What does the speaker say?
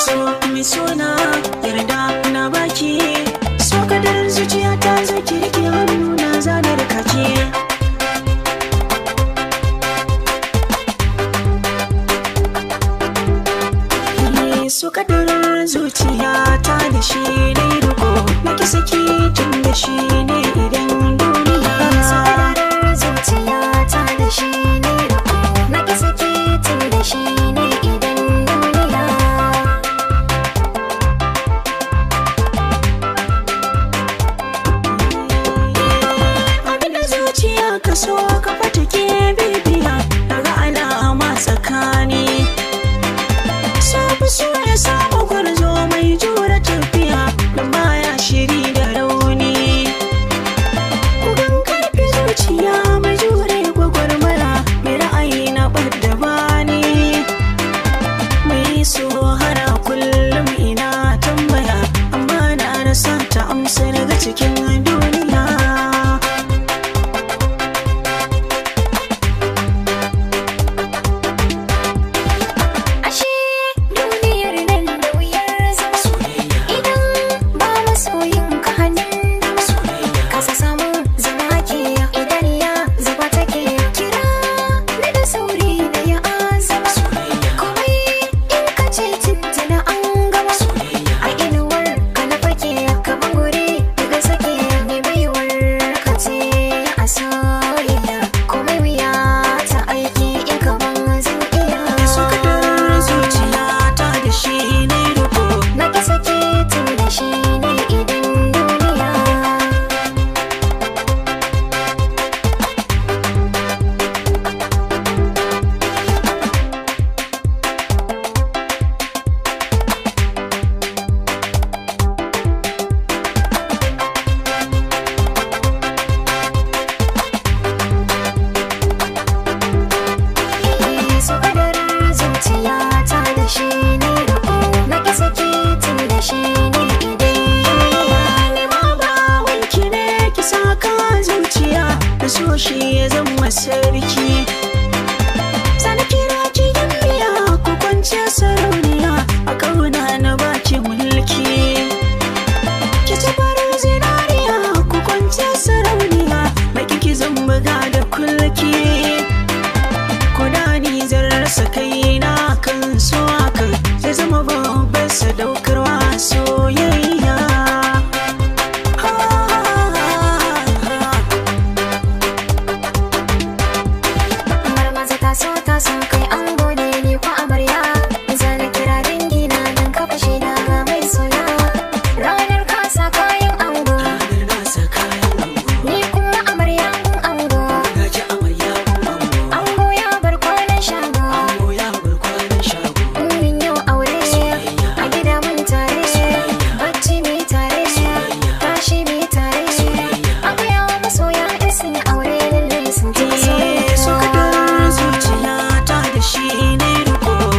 So mai suna yarda na baki, so kadarin zuciya ta zo ki rike hannu na zanar kaki. So kadarin zuciya ta da shi ne riko, na ki saki tun da shi ne idan duniya. So kadarin zuciya ta da shi ne riko, na ki saki tun da shi ne idan duniya. Abinda zuciya ka so ka fata ke bibiya, daga alama tsakani. So ya samu gwarzo mai jure tafiya, da baya shiri da rauni. Kugan karfi zuciya mai jure gwagwarmaya, mai ra'ayi na ɓadda bani. Mai so hara kullum ina tambaya, amma na rasa ta amsa daga cikin duniya. Ashe duniyar nan da wuyar zama, idan ba masoyin ka hannun dama, kasa samun zama ke idaniya zuba take. Kira ni da sauri na ya azama, komai in ka ce tuntuna an gama. A inuwar ka na fake, ka bangure daga sake, ni baiwar ka ce a soyayya. Komai wuya ta aiki in ka ban zan iya. So kadar zuciya ta da shi ne riko, Na ki sake tun da shi ne idan duniya. So kadarin zuciya